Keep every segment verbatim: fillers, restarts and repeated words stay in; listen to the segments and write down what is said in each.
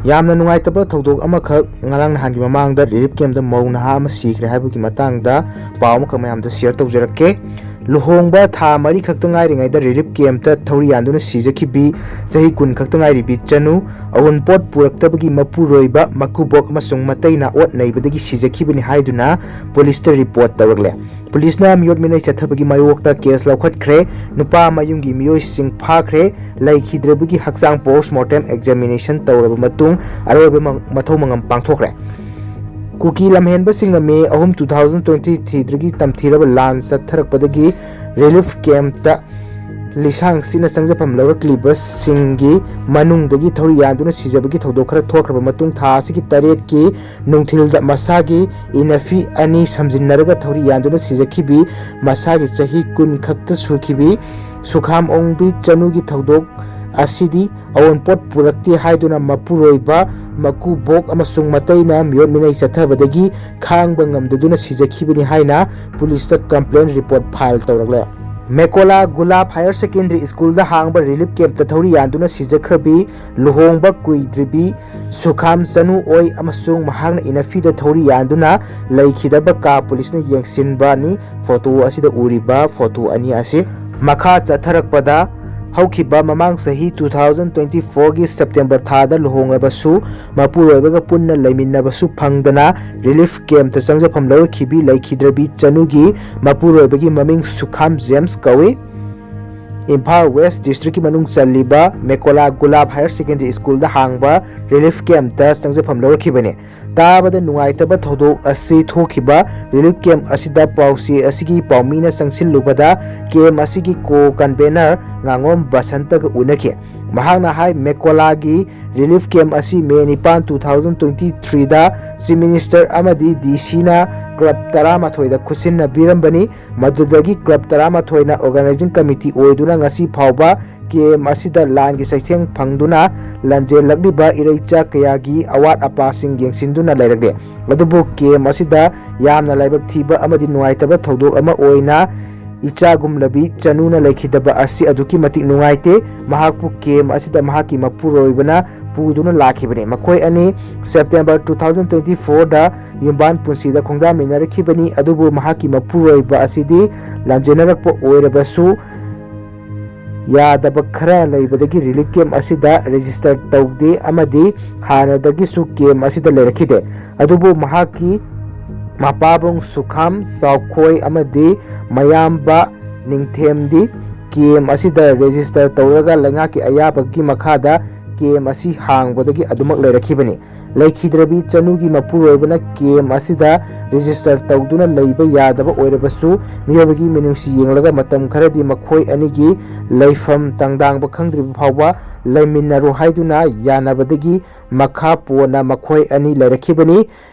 ꯌꯥꯝꯅ ꯅꯨꯡꯉꯥꯏꯇꯕ ꯊꯧꯗꯣꯛ ꯑꯃꯈꯛ ꯉꯔꯥꯡ ꯅꯍꯥꯟꯒꯤ ꯃꯃꯥꯡꯗ ꯔꯤꯂꯤꯐ ꯀꯦꯝꯞꯇ ꯃꯧ ꯅꯍꯥ ꯑꯃ ꯁꯤꯈ꯭ꯔꯦ ꯍꯥꯏꯕꯒꯤ ꯃꯇꯥꯡꯗ ꯄꯥꯎ ꯑꯃꯈꯛ ꯃꯌꯥꯝꯗ ꯁꯤꯌꯔ ꯇꯧꯖꯔꯛꯀꯦ꯫ ꯂꯨꯍꯣꯡꯕ ꯊꯥ ꯃꯔꯤ ꯈꯛꯇ ꯉꯥꯏꯔꯤꯉꯩꯗ ꯔꯤꯂꯤꯐ ꯀꯦꯝꯞꯇ ꯊꯧꯔꯤ ꯌꯥꯟꯗꯨꯅ ꯁꯤꯖꯈꯤꯕꯤ ꯆꯍꯤ ꯀꯨꯟ ꯈꯛꯇ ꯉꯥꯏꯔꯤꯕꯤ ꯆꯅꯨ ꯑꯋꯨꯟꯄꯣꯠ ꯄꯨꯔꯛꯇꯕꯒꯤ ꯃꯄꯨꯔꯣꯏꯕ ꯃꯀꯨꯕꯣꯛ ꯑꯃꯁꯨꯡ ꯃꯇꯩꯅ ꯑꯣꯠ ꯅꯩꯕꯗꯒꯤ ꯁꯤꯖꯈꯤꯕꯅꯤ ꯍꯥꯏꯗꯨꯅ ꯄꯨꯂꯤꯁꯇ ꯔꯤꯄꯣꯔꯠ ꯇꯧꯔꯛꯂꯦ꯫ ꯄꯨꯂꯤꯁꯅ ꯃꯤꯑꯣꯠ ꯃꯤꯅꯩ ꯆꯠꯊꯕꯒꯤ ꯃꯥꯌꯣꯛꯇ ꯀꯦꯁ ꯂꯧꯈꯠꯈ꯭ꯔꯦ꯫ ꯅꯨꯄꯥ ꯃꯌꯨꯝꯒꯤ ꯃꯤꯑꯣꯏꯁꯤꯡ ꯐꯥꯈ꯭ꯔꯦ꯫ ꯂꯩꯈꯤꯗ꯭ꯔꯕꯒꯤ ꯍꯛꯆꯥꯡ ꯄꯣꯁꯃꯣꯔꯇꯦꯝ ꯑꯦꯛꯖꯥꯃꯤꯅꯦꯁꯟ ꯇꯧꯔꯕ ꯃꯇꯨꯡ ꯑꯔꯣꯏꯕ ꯃ-, ꯃꯊꯧ ꯃꯉꯝ ꯄꯥꯡꯊꯣꯛꯈ꯭ꯔꯦ꯫ ꯀꯨꯀꯤ ꯂꯝꯍꯦꯟꯕꯁꯤꯡꯅ ꯃꯦ ꯑꯍꯨꯝ, two thousand twenty-three ꯗꯒꯤ ꯇꯝꯊꯤꯔꯕ ꯂꯥꯟ ꯆꯠꯊꯔꯛꯄꯗꯒꯤ ꯔꯤꯂꯤꯐ ꯀꯦꯝꯞꯇ ꯂꯤꯁꯥꯡ ꯁꯤꯠꯅ ꯆꯪꯖꯐꯝ ꯂꯧꯔꯛꯂꯤꯕꯁꯤꯡꯒꯤ ꯃꯅꯨꯡꯗꯒꯤ ꯊꯧꯔꯤ ꯌꯥꯟꯗꯨꯅ ꯁꯤꯖꯕꯒꯤ ꯊꯧꯗꯣꯛ ꯈꯔ ꯊꯣꯛꯈ꯭ꯔꯕ ꯃꯇꯨꯡ, ꯊꯥ ꯑꯁꯤꯒꯤ ꯇꯔꯦꯠꯀꯤ ꯅꯨꯡꯊꯤꯜꯗ ꯃꯁꯥꯒꯤ ꯏꯅꯐꯤ ꯑꯅꯤ ꯁꯝꯖꯤꯟꯅꯔꯒ ꯊꯧꯔꯤ ꯌꯥꯟꯗꯨꯅ ꯁꯤꯖꯈꯤꯕꯤ ꯃꯁꯥꯒꯤ ꯆꯍꯤ ꯀꯨꯟ ꯈꯛꯇ ꯁꯨꯈꯤꯕꯤ ꯁꯨꯈꯥꯝ ꯑꯣꯡꯕꯤ ꯆꯅꯨꯒꯤ ꯊꯧꯗꯣꯛ ꯑꯁꯤꯗꯤ ꯑꯑꯣꯟꯄꯣꯠ ꯄꯨꯔꯛꯇꯦ ꯍꯥꯏꯗꯨꯅ ꯃꯄꯨꯔꯣꯏꯕ, ꯃꯀꯨꯕꯣꯛ ꯑꯃꯁꯨꯡ ꯃꯇꯩꯅ ꯃꯤꯑꯣꯠ ꯃꯤꯅꯩ ꯆꯠꯊꯕꯗꯒꯤ ꯈꯥꯡꯕ ꯉꯝꯗꯗꯨꯅ ꯁꯤꯖꯈꯤꯕꯅꯤ ꯍꯥꯏꯅ ꯄꯨꯂꯤꯁꯇ ꯀꯝꯄ꯭ꯂꯦꯟ ꯔꯤꯄꯣꯔꯠ ꯐꯥꯏꯜ ꯇꯧꯔꯛꯂꯦ꯫ ꯃꯦꯀꯣꯂꯥ ꯒꯨꯂꯥꯞ ꯍꯥꯌꯔ ꯁꯦꯀꯦꯟꯗꯔꯤ ꯁ꯭ꯀꯨꯜꯗ ꯍꯥꯡꯕ ꯔꯤꯂꯤꯐ ꯀꯦꯝꯞꯇ ꯊꯧꯔꯤ ꯌꯥꯟꯗꯨꯅ ꯁꯤꯖꯈ꯭ꯔꯕꯤ ꯂꯨꯍꯣꯡꯕ ꯀꯨꯏꯗ꯭ꯔꯤꯕꯤ ꯁꯨꯈꯥꯝ ꯆꯅꯨ ꯑꯣꯏ ꯑꯃꯁꯨꯡ ꯃꯍꯥꯛꯅ ꯏꯅꯐꯤꯗ ꯊꯧꯔꯤ ꯌꯥꯟꯗꯨꯅ ꯂꯩꯈꯤꯗꯕ ꯀꯥ ꯄꯨꯂꯤꯁꯅ ꯌꯦꯡꯁꯤꯟꯕꯅꯤ꯫ ꯐꯣꯇꯣ ꯑꯁꯤꯗ ꯎꯔꯤꯕ ꯐꯣꯇꯣ ꯑꯅꯤ ꯑꯁꯤ ꯃꯈꯥ ꯆꯠꯊꯔꯛꯄꯗ ꯍꯧꯈꯤꯕ ꯃꯃꯥꯡ ꯆꯍꯤ two thousand twenty-four ꯒꯤ ꯁꯦꯞꯇꯦꯝꯕꯔ ꯊꯥꯗ ꯂꯨꯍꯣꯡꯂꯕꯁꯨ ꯃꯄꯨꯔꯣꯏꯕꯒ ꯄꯨꯟꯅ ꯂꯩꯃꯤꯟꯅꯕꯁꯨ ꯐꯪꯗꯅ ꯔꯤꯂꯤꯐ ꯀꯦꯝꯞꯇ ꯆꯪꯖꯐꯝ ꯂꯧꯔꯛꯈꯤꯕꯤ ꯂꯩꯈꯤꯗ꯭ꯔꯕꯤ ꯆꯅꯨꯒꯤ ꯃꯄꯨꯔꯣꯏꯕꯒꯤ ꯃꯃꯤꯡ ꯁꯨꯈꯥꯝ ꯖꯦꯝꯁ ꯀꯧꯏ꯫ ꯏꯝꯐꯥꯜ ꯋꯦꯁ ꯗꯤꯁꯇ꯭ꯔꯤꯛꯀꯤ ꯃꯅꯨꯡ ꯆꯜꯂꯤꯕ ꯃꯦꯀꯣꯂꯥ ꯒꯨꯂꯥꯞ ꯍꯥꯌꯔ ꯁꯦꯀꯦꯟꯗꯔꯤ ꯁ꯭ꯀꯨꯜꯗ ꯍꯥꯡꯕ ꯔꯤꯂꯤꯐ ꯀꯦꯝꯞꯇ ꯆꯪꯖꯐꯝ ꯂꯧꯔꯛꯈꯤꯕꯅꯤ꯫ ꯇꯥꯕꯗ ꯅꯨꯡꯉꯥꯏꯇꯕ ꯊꯧꯗꯣꯛ ꯑꯁꯤ ꯊꯣꯛꯈꯤꯕ ꯔꯤꯂꯤꯐ ꯀꯦꯝꯞ ꯑꯁꯤꯗ ꯄꯥꯎꯆꯦ ꯑꯁꯤꯒꯤ ꯄꯥꯎꯃꯤꯅ ꯆꯪꯁꯤꯜꯂꯨꯕꯗ ꯀꯦꯝꯞ ꯑꯁꯤꯒꯤ ꯀꯣ ꯀꯟꯚꯦꯅꯔ ꯉꯥꯉꯣꯝ ꯕꯁꯟꯇꯒ ꯎꯅꯈꯤ꯫ ꯃꯍꯥꯛꯅ ꯍꯥꯏ, ꯃꯦꯀꯣꯂꯥꯒꯤ ꯔꯤꯂꯤꯐ ꯀꯦꯝꯞ ꯑꯁꯤ ꯃꯦ ꯅꯤꯄꯥꯟ, two thousand twenty-three ꯗ ꯆꯤꯐ ꯃꯤꯅꯤꯁꯇꯔ ꯑꯃꯗꯤ ꯗꯤ ꯁꯤꯅ ꯀ꯭ꯂꯕ ꯇꯔꯥꯃꯥꯊꯣꯏꯗ ꯈꯨꯠꯁꯤꯟꯅꯕꯤꯔꯝꯕꯅꯤ꯫ ꯃꯗꯨꯗꯒꯤ ꯀ꯭ꯂꯕ ꯇꯔꯥꯃꯥꯊꯣꯏꯅ ꯑꯣꯔꯒꯅꯥꯏꯖꯤꯡ ꯀꯃꯤꯇꯤ ꯑꯣꯏꯗꯨꯅ ꯉꯁꯤ ꯐꯥꯎꯕ ꯀꯦꯝꯞ ꯑꯁꯤꯗ ꯂꯥꯟꯒꯤ ꯆꯩꯊꯦꯡ ꯐꯪꯗꯨꯅ ꯂꯥꯟꯖꯦꯜꯂꯛꯂꯤꯕ ꯏꯔꯩꯆꯥ ꯀꯌꯥꯒꯤ ꯑꯋꯥꯠ ꯑꯄꯥꯁꯤꯡ ꯌꯦꯡꯁꯤꯟꯗꯨꯅ ꯂꯩꯔꯛꯂꯦ꯫ ꯑꯗꯨꯕꯨ ꯀꯦꯝꯞ ꯑꯁꯤꯗ ꯌꯥꯝꯅ ꯂꯥꯏꯕꯛ ꯊꯤꯕ ꯑꯃꯗꯤ ꯅꯨꯡꯉꯥꯏꯇꯕ ꯊꯧꯗꯣꯛ ꯑꯃ ꯑꯣꯏꯅ ꯏꯆꯥꯒꯨꯝꯂꯕꯤ ꯆꯅꯨꯅ ꯂꯩꯈꯤꯗꯕ ꯑꯁꯤ ꯑꯗꯨꯛꯀꯤ ꯃꯇꯤꯛ ꯅꯨꯡꯉꯥꯏꯇꯦ꯫ ꯃꯍꯥꯛꯄꯨ ꯀꯦꯝ ꯑꯁꯤꯗ ꯃꯍꯥꯛꯀꯤ ꯃꯄꯨꯔꯣꯏꯕꯅ ꯄꯨꯗꯨꯅ ꯂꯥꯛꯈꯤꯕꯅꯤ꯫ ꯃꯈꯣꯏ ꯑꯅꯤ September two thousand twenty fourꯗ ꯌꯨꯝꯕꯥꯟ ꯄꯨꯟꯁꯤꯗ ꯈꯣꯡꯗꯥꯃꯤꯟꯅꯔꯛꯈꯤꯕꯅꯤ꯫ ꯑꯗꯨꯕꯨ ꯃꯍꯥꯛꯀꯤ ꯃꯄꯨꯔꯣꯏꯕ ꯑꯁꯤꯗꯤ ꯂꯥꯟꯖꯦꯟꯅꯔꯛꯄ ꯑꯣꯏꯔꯕꯁꯨ, ꯌꯥꯗꯕ ꯈꯔ ꯂꯩꯕꯗꯒꯤ relief camp ꯑꯁꯤꯗ register ꯇꯧꯗꯦ ꯑꯃꯗꯤ ꯍꯥꯟꯅꯗꯒꯤꯁꯨ camp ꯑꯁꯤꯗ ꯂꯩꯔꯛꯈꯤꯗꯦ꯫ ꯑꯗꯨꯕꯨ ꯃꯍꯥꯛꯀꯤ ꯃꯄꯥꯕꯨꯡ ꯁꯨꯈꯥꯝ ꯆꯥꯎꯈꯣꯏ ꯑꯃꯗꯤ ꯃꯌꯥꯝꯕ ꯅꯤꯡꯊꯦꯝꯗꯤ camp ꯑꯁꯤꯗ register ꯇꯧꯔꯒ ꯂꯩꯉꯥꯛꯀꯤ ꯑꯌꯥꯕꯒꯤ ꯃꯈꯥꯗ camp ꯑꯁꯤ ꯍꯥꯡꯕꯗꯒꯤ ꯑꯗꯨꯃꯛ ꯂꯩꯔꯛꯈꯤꯕꯅꯤ꯫ ꯂꯩꯈꯤꯗ꯭ꯔꯕꯤ ꯆꯅꯨꯒꯤ ꯃꯄꯨꯔꯣꯏꯕꯅ camp ꯑꯁꯤꯗ register ꯇꯧꯗꯨꯅ ꯂꯩꯕ ꯌꯥꯗꯕ ꯑꯣꯏꯔꯕꯁꯨ, ꯃꯤꯑꯣꯏꯕꯒꯤ ꯃꯤꯅꯨꯡꯁꯤ ꯌꯦꯡꯂꯒ ꯃꯇꯝ ꯈꯔꯗꯤ ꯃꯈꯣꯏ ꯑꯅꯤꯒꯤ ꯂꯩꯐꯝ ꯇꯥꯡꯗꯥꯡꯕ ꯈꯪꯗ꯭ꯔꯤꯕ ꯐꯥꯎꯕ ꯂꯩꯃꯤꯟꯅꯔꯣ ꯍꯥꯏꯗꯨꯅ ꯌꯥꯅꯕꯗꯒꯤ ꯃꯈꯥ ꯄꯣꯟꯅ ꯃꯈꯣꯏ ꯑꯅꯤ ꯂꯩꯔꯛꯈꯤꯕꯅꯤ꯫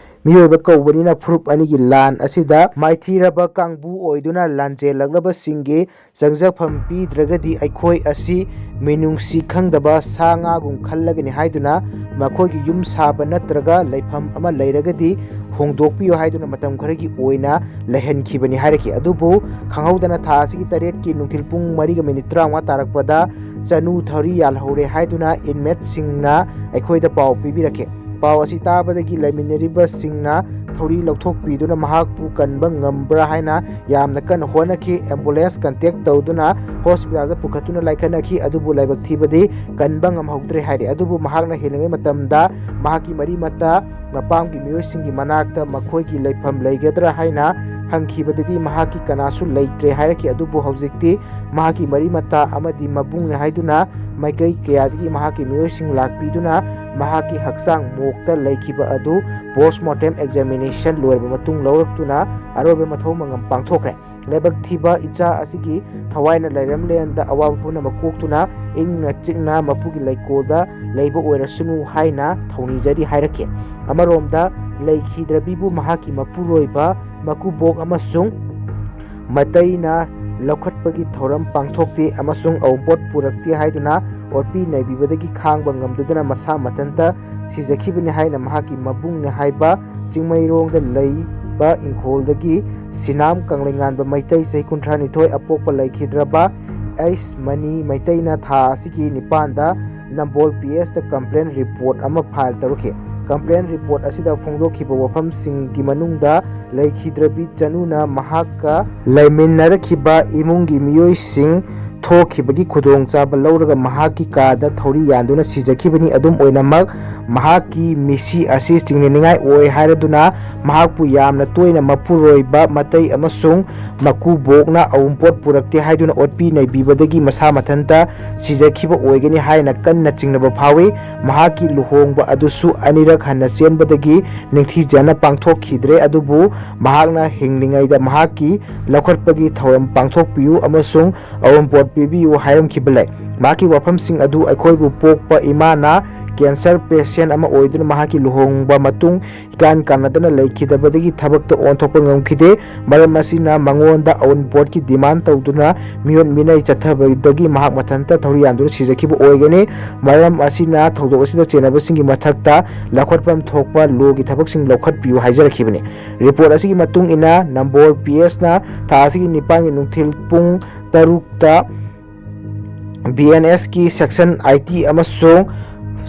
ꯃꯤꯑꯣꯏꯕ ꯀꯧꯕꯅꯤꯅ ꯐꯨꯔꯨꯞ ꯑꯅꯤꯒꯤ ꯂꯥꯟ ꯑꯁꯤꯗ ꯃꯥꯏꯊꯤꯔꯕ ꯀꯥꯡꯕꯨ ꯑꯣꯏꯗꯨꯅ ꯂꯥꯟꯖꯦꯜꯂꯛꯂꯕꯁꯤꯡꯒꯤ ꯆꯪꯖꯐꯝ ꯄꯤꯗ꯭ꯔꯒꯗꯤ ꯑꯩꯈꯣꯏ ꯑꯁꯤ ꯃꯤꯅꯨꯡꯁꯤ ꯈꯪꯗꯕ ꯁꯥ ꯉꯥꯒꯨꯝ ꯈꯜꯂꯒꯅꯤ ꯍꯥꯏꯗꯨꯅ ꯃꯈꯣꯏꯒꯤ ꯌꯨꯝ ꯁꯥꯕ ꯅꯠꯇ꯭ꯔꯒ ꯂꯩꯐꯝ ꯑꯃ ꯂꯩꯔꯒꯗꯤ ꯍꯣꯡꯗꯣꯛꯄꯤꯌꯨ ꯍꯥꯏꯗꯨꯅ ꯃꯇꯝ ꯈꯔꯒꯤ ꯑꯣꯏꯅ ꯂꯩꯍꯟꯈꯤꯕꯅꯤ ꯍꯥꯏꯔꯛꯈꯤ꯫ ꯑꯗꯨꯕꯨ ꯈꯪꯍꯧꯗꯅ ꯊꯥ ꯑꯁꯤꯒꯤ ꯇꯔꯦꯠꯀꯤ ꯅꯨꯡꯊꯤꯜ ꯄꯨꯡ ꯃꯔꯤꯒ ꯃꯤꯅꯤꯠ ꯇꯔꯥꯃꯉꯥ ꯇꯥꯔꯛꯄꯗ ꯆꯅꯨ ꯊꯧꯔꯤ ꯌꯥꯜꯍꯧꯔꯦ ꯍꯥꯏꯗꯨꯅ inmateꯁꯤꯡꯅ ꯑꯩꯈꯣꯏꯗ ꯄꯥꯎ ꯄꯤꯕꯤꯔꯛꯈꯤ꯫ ꯄꯥꯎ ꯑꯁꯤ ꯇꯥꯕꯗꯒꯤ ꯂꯩꯃꯤꯟꯅꯔꯤꯕꯁꯤꯡꯅ ꯊꯧꯔꯤ ꯂꯧꯊꯣꯛꯄꯤꯗꯨꯅ ꯃꯍꯥꯛꯄꯨ ꯀꯟꯕ ꯉꯝꯕ꯭ꯔꯥ ꯍꯥꯏꯅ ꯌꯥꯝꯅ ꯀꯟꯅ ꯍꯣꯠꯅꯈꯤ꯫ Ambulance contact ꯇꯧꯗꯨꯅ hospitalꯗ ꯄꯨꯈꯠꯇꯨꯅ ꯂꯥꯏꯀꯠꯅꯈꯤ, ꯑꯗꯨꯕꯨ ꯂꯥꯏꯕꯛ ꯊꯤꯕꯗꯤ ꯀꯟꯕ ꯉꯝꯍꯧꯗ꯭ꯔꯦ ꯍꯥꯏꯔꯤ꯫ ꯑꯗꯨꯕꯨ ꯃꯍꯥꯛꯅ ꯍꯤꯡꯂꯤꯉꯩ ꯃꯇꯝꯗ ꯃꯍꯥꯛꯀꯤ ꯃꯔꯤ ꯃꯇꯥ ꯃꯄꯥꯝꯒꯤ ꯃꯤꯑꯣꯏꯁꯤꯡꯒꯤ ꯃꯅꯥꯛꯇ ꯃꯈꯣꯏꯒꯤ ꯂꯩꯐꯝ ꯂꯩꯒꯗ꯭ꯔꯥ ꯍꯥꯏꯅ ꯍꯪꯈꯤꯕꯗꯗꯤ ꯃꯍꯥꯛꯀꯤ ꯀꯅꯥꯁꯨ ꯂꯩꯇ꯭ꯔꯦ ꯍꯥꯏꯔꯛꯈꯤ꯫ ꯑꯗꯨꯕꯨ ꯍꯧꯖꯤꯛꯇꯤ ꯃꯍꯥꯛꯀꯤ ꯃꯔꯤ ꯃꯇꯥ ꯑꯃꯗꯤ ꯃꯕꯨꯡꯅꯤ ꯍꯥꯏꯗꯨꯅ ꯃꯥꯏꯀꯩ ꯀꯌꯥꯗꯒꯤ ꯃꯍꯥꯛꯀꯤ ꯃꯤꯑꯣꯏꯁꯤꯡ ꯂꯥꯛꯄꯤꯗꯨꯅ ꯃꯍꯥꯛꯀꯤ ꯍꯛꯆꯥꯡ ꯃꯣꯛꯇ ꯂꯩꯈꯤꯕ ꯑꯗꯨ post mortem examination ꯂꯣꯏꯔꯕ ꯃꯇꯨꯡ ꯂꯧꯔꯛꯇꯨꯅ ꯑꯔꯣꯏꯕ ꯃꯊꯧ ꯃꯉꯝ ꯄꯥꯡꯊꯣꯛꯈ꯭ꯔꯦ꯫ ꯂꯥꯏꯕꯛ ꯊꯤꯕ ꯏꯆꯥ ꯑꯁꯤꯒꯤ ꯊꯋꯥꯏꯅ ꯂꯩꯔꯝꯂꯦꯟꯗ ꯑꯋꯥꯕ ꯄꯨꯝꯅꯃꯛ ꯀꯣꯛꯇꯨꯅ ꯏꯪꯅ ꯆꯤꯛꯅ ꯃꯄꯨꯒꯤ ꯂꯩꯀꯣꯜꯗ ꯂꯩꯕ ꯑꯣꯏꯔꯁꯅꯨ ꯍꯥꯏꯅ ꯊꯧꯅꯤꯖꯔꯤ ꯍꯥꯏꯔꯛꯈꯤ꯫ ꯑꯃꯔꯣꯝꯗ ꯂꯩꯈꯤꯗ꯭ꯔꯕꯤꯕꯨ ꯃꯍꯥꯛꯀꯤ ꯃꯄꯨꯔꯣꯏꯕ, ꯃꯀꯨꯕꯣꯛ ꯑꯃꯁꯨꯡ ꯃꯇꯩꯅ ꯂꯧꯈꯠꯄꯒꯤ ꯊꯧꯔꯝ ꯄꯥꯡꯊꯣꯛꯇꯦ ꯑꯃꯁꯨꯡ ꯑꯋꯨꯟꯄꯣꯠ ꯄꯨꯔꯛꯇꯦ ꯍꯥꯏꯗꯨꯅ ꯑꯣꯠꯄꯤ ꯅꯩꯕꯤꯕꯗꯒꯤ ꯈꯥꯡꯕ ꯉꯝꯗꯗꯨꯅ ꯃꯁꯥ ꯃꯊꯟꯇ ꯁꯤꯖꯈꯤꯕꯅꯤ ꯍꯥꯏꯅ ꯃꯍꯥꯛꯀꯤ ꯃꯕꯨꯡꯅꯤ ꯍꯥꯏꯕ ꯆꯤꯡꯃꯩꯔꯣꯡꯗ ꯂꯩ ꯏꯪꯈꯣꯜꯗꯒꯤ ꯁꯤꯅꯥꯝ ꯀꯪꯂꯩꯉꯥꯟꯕ ꯃꯩꯇꯩ, ꯆꯍꯤ ꯀꯨꯟꯊ꯭ꯔꯥ ꯅꯤꯊꯣꯏ, ꯑꯄꯣꯛꯄ ꯂꯩꯈꯤꯗ꯭ꯔꯕ ꯑꯩꯁ ꯃꯅꯤ ꯃꯩꯇꯩꯅ ꯊꯥ ꯑꯁꯤꯒꯤ ꯅꯤꯄꯥꯟꯗ ꯅꯝꯕꯣꯜ ꯄꯤ ꯑꯦꯁꯇ ꯀꯝꯄ꯭ꯂꯦꯟ ꯔꯤꯄꯣꯔꯠ ꯑꯃ ꯐꯥꯏꯜ ꯇꯧꯔꯛꯈꯤ꯫ ꯀꯝꯄ꯭ꯂꯦꯟ ꯔꯤꯄꯣꯔꯠ ꯑꯁꯤꯗ ꯐꯣꯡꯗꯣꯛꯈꯤꯕ ꯋꯥꯐꯝꯁꯤꯡꯒꯤ ꯃꯅꯨꯡꯗ ꯂꯩꯈꯤꯗ꯭ꯔꯕꯤ ꯆꯅꯨꯅ ꯃꯍꯥꯛꯀ ꯂꯩꯃꯤꯟꯅꯔꯛꯈꯤꯕ ꯏꯃꯨꯡꯒꯤ ꯃꯤꯑꯣꯏꯁꯤꯡ ꯊꯣꯛꯈꯤꯕꯒꯤ ꯈꯨꯗꯣꯡꯆꯥꯕ ꯂꯧꯔꯒ ꯃꯍꯥꯛꯀꯤ ꯀꯥꯗ ꯊꯧꯔꯤ ꯌꯥꯟꯗꯨꯅ ꯁꯤꯖꯈꯤꯕꯅꯤ꯫ ꯑꯗꯨꯝ ꯑꯣꯏꯅꯃꯛ, ꯃꯍꯥꯛꯀꯤ ꯃꯤꯁꯤ ꯑꯁꯤ ꯆꯤꯡꯅꯅꯤꯡꯉꯥꯏ ꯑꯣꯏ ꯍꯥꯏꯔꯗꯨꯅ ꯃꯍꯥꯛꯄꯨ ꯌꯥꯝꯅ ꯇꯣꯏꯅ ꯃꯄꯨꯔꯣꯏꯕ ꯃꯇꯩ ꯑꯃꯁꯨꯡ ꯃꯀꯨꯕꯣꯛꯅ ꯑꯋꯨꯟꯄꯣꯠ ꯄꯨꯔꯛꯇꯦ ꯍꯥꯏꯗꯨꯅ ꯑꯣꯠꯄꯤ ꯅꯩꯕꯤꯕꯗꯒꯤ ꯃꯁꯥ ꯃꯊꯟꯇ ꯁꯤꯖꯈꯤꯕ ꯑꯣꯏꯒꯅꯤ ꯍꯥꯏꯅ ꯀꯟꯅ ꯆꯤꯡꯅꯕ ꯐꯥꯎꯏ꯫ ꯃꯍꯥꯛꯀꯤ ꯂꯨꯍꯣꯡꯕ ꯑꯗꯨꯁꯨ ꯑꯅꯤꯔꯛ ꯍꯟꯅ ꯆꯦꯟꯕꯗꯒꯤ ꯅꯤꯡꯊꯤꯖꯅ ꯄꯥꯡꯊꯣꯛꯈꯤꯗ꯭ꯔꯦ, ꯑꯗꯨꯕꯨ ꯃꯍꯥꯛꯅ ꯍꯤꯡꯂꯤꯉꯩꯗ ꯃꯍꯥꯛꯀꯤ ꯂꯧꯈꯠꯄꯒꯤ ꯊꯧꯔꯝ ꯄꯥꯡꯊꯣꯛꯄꯤꯌꯨ ꯑꯃꯁꯨꯡ ꯑꯋꯨꯟꯄꯣꯠ ꯄꯤꯕꯤꯌꯨ ꯍꯥꯏꯔꯝꯈꯤꯕ ꯂꯩ꯫ ꯃꯍꯥꯛꯀꯤ ꯋꯥꯐꯝꯁꯤꯡ ꯑꯗꯨ ꯑꯩꯈꯣꯏꯕꯨ ꯄꯣꯛꯄ ꯏꯃꯥꯅ ꯀꯦꯟꯁꯔ ꯄꯦꯁꯦꯟ ꯑꯃ ꯑꯣꯏꯗꯨꯅ ꯃꯍꯥꯛꯀꯤ ꯂꯨꯍꯣꯡꯕ ꯃꯇꯨꯡ ꯏꯀꯥꯟ ꯀꯥꯟꯅꯗꯅ ꯂꯩꯈꯤꯗꯕꯗꯒꯤ ꯊꯕꯛꯇ ꯑꯣꯟꯊꯣꯛꯄ ꯉꯝꯈꯤꯗꯦ꯫ ꯃꯔꯝ ꯑꯁꯤꯅ ꯃꯉꯣꯟꯗ ꯑꯋꯨꯟꯄꯣꯠꯀꯤ ꯗꯤꯃꯥꯟ ꯇꯧꯗꯨꯅ ꯃꯤꯑꯣꯠ ꯃꯤꯅꯩ ꯆꯠꯊꯕꯗꯒꯤ ꯃꯍꯥꯛ ꯃꯊꯟꯇ ꯊꯧꯔꯤ ꯌꯥꯟꯗꯨꯅ ꯁꯤꯖꯈꯤꯕ ꯑꯣꯏꯒꯅꯤ꯫ ꯃꯔꯝ ꯑꯁꯤꯅ ꯊꯧꯗꯣꯛ ꯑꯁꯤꯗ ꯆꯦꯟꯅꯕꯁꯤꯡꯒꯤ ꯃꯊꯛꯇ ꯂꯧꯈꯠꯐꯝ ꯊꯣꯛꯄ ꯂꯣꯒꯤ ꯊꯕꯛꯁꯤꯡ ꯂꯧꯈꯠꯄꯤꯌꯨ ꯍꯥꯏꯖꯔꯛꯈꯤꯕꯅꯤ꯫ ꯔꯤꯄꯣꯔꯠ ꯑꯁꯤꯒꯤ ꯃꯇꯨꯡ ꯏꯟꯅ ꯅꯝꯕꯣꯜ ꯄꯤ ꯑꯦꯁꯅ ꯊꯥ ꯑꯁꯤꯒꯤ ꯅꯤꯄꯥꯟꯒꯤ ꯅꯨꯡꯊꯤꯜ ꯄꯨꯡ ꯇꯔꯨꯛꯇ ꯕꯤ ꯑꯦꯟ ꯑꯦꯁꯀꯤ ꯁꯦꯛꯁꯟ ꯑꯥꯏꯠꯇꯤ ꯑꯃꯁꯨꯡ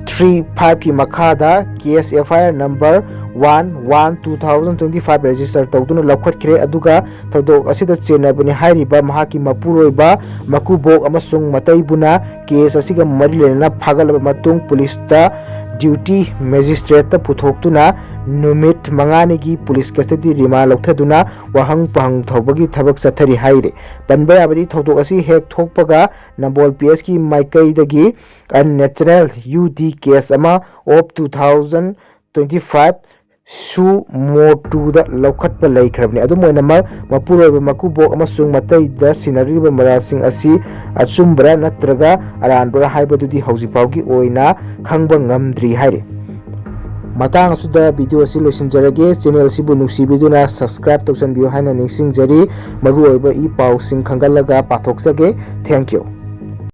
ꯊ꯭ꯔꯤ ꯐꯥꯏꯚꯀꯤ ꯃꯈꯥꯗ case F I R number one one two thousand twenty five register ꯇꯧꯗꯨꯅ ꯂꯧꯈꯠꯈ꯭ꯔꯦ꯫ ꯑꯗꯨꯒ ꯊꯧꯗꯣꯛ ꯑꯁꯤꯗ ꯆꯦꯟꯅꯕꯅꯤ ꯍꯥꯏꯔꯤꯕ ꯃꯍꯥꯛꯀꯤ ꯃꯄꯨꯔꯣꯏꯕ ꯃꯀꯨꯕꯣꯛ ꯑꯃꯁꯨꯡ ꯃꯇꯩꯕꯨꯅ ꯀꯦꯁ ꯑꯁꯤꯒ ꯃꯔꯤ ꯂꯩꯅꯅ ꯐꯥꯒꯠꯂꯕ ꯃꯇꯨꯡ ꯄꯨꯂꯤꯁꯇ ꯗ꯭ꯌꯨꯇꯤ ꯃꯦꯖꯤꯁꯇ꯭ꯔꯦꯠꯇ ꯄꯨꯊꯣꯛꯇꯨꯅ ꯅꯨꯃꯤꯠ ꯃꯉꯥꯅꯤꯒꯤ ꯄꯨꯂꯤꯁ ꯀꯁꯇꯗꯤ ꯔꯤꯃꯥꯟ ꯂꯧꯊꯗꯨꯅ ꯋꯥꯍꯪ ꯄꯥꯎꯍꯪ ꯇꯧꯕꯒꯤ ꯊꯕꯛ ꯆꯠꯊꯔꯤ ꯍꯥꯏꯔꯤ꯫ ꯄꯟꯕ ꯌꯥꯕꯗꯤ, ꯊꯧꯗꯣꯛ ꯑꯁꯤ ꯍꯦꯛ ꯊꯣꯛꯄꯒ ꯅꯝꯕꯣꯜ ꯄꯤ ꯑꯦꯁꯀꯤ ꯃꯥꯏꯀꯩꯗꯒꯤ ꯑꯟꯅꯦꯆꯔꯦꯜ ꯌꯨ ꯗꯤ ꯀꯦꯁ ꯑꯃ of two thousand twenty five ꯁꯨ ꯃꯣꯇꯨꯗ ꯂꯧꯈꯠꯄ ꯂꯩꯈ꯭ꯔꯕꯅꯤ꯫ ꯑꯗꯨꯝ ꯑꯣꯏꯅꯃꯛ, ꯃꯄꯨꯔꯣꯏꯕ ꯃꯀꯨꯕꯣꯛ ꯑꯃꯁꯨꯡ ꯃꯇꯩꯗ ꯁꯤꯟꯅꯔꯤꯕ ꯃꯔꯥꯜꯁꯤꯡ ꯑꯁꯤ ꯑꯆꯨꯝꯕꯔꯥ ꯅꯠꯇ꯭ꯔꯒ ꯑꯔꯥꯟꯕꯔꯥ ꯍꯥꯏꯕꯗꯨꯗꯤ ꯍꯧꯖꯤꯛ ꯐꯥꯎꯒꯤ ꯑꯣꯏꯅ ꯈꯪꯕ ꯉꯝꯗ꯭ꯔꯤ ꯍꯥꯏꯔꯤ꯫ ꯃꯇꯥꯡ ꯑꯁꯤꯗ ꯚꯤꯗꯤꯑꯣ ꯑꯁꯤ ꯂꯣꯏꯁꯤꯟꯖꯔꯒꯦ꯫ ꯆꯦꯅꯦꯜ ꯑꯁꯤꯕꯨ ꯅꯨꯡꯁꯤꯕꯤꯗꯨꯅ ꯁꯕꯁꯀ꯭ꯔꯥꯏꯕ ꯇꯧꯁꯟꯕꯤꯌꯨ ꯍꯥꯏꯅ ꯅꯤꯡꯁꯤꯡꯖꯔꯤ꯫ ꯃꯔꯨꯑꯣꯏꯕ ꯏ ꯄꯥꯎꯁꯤꯡ ꯈꯪꯒꯠꯂꯒ ꯄꯥꯊꯣꯛꯆꯒꯦ꯫ Thank you꯫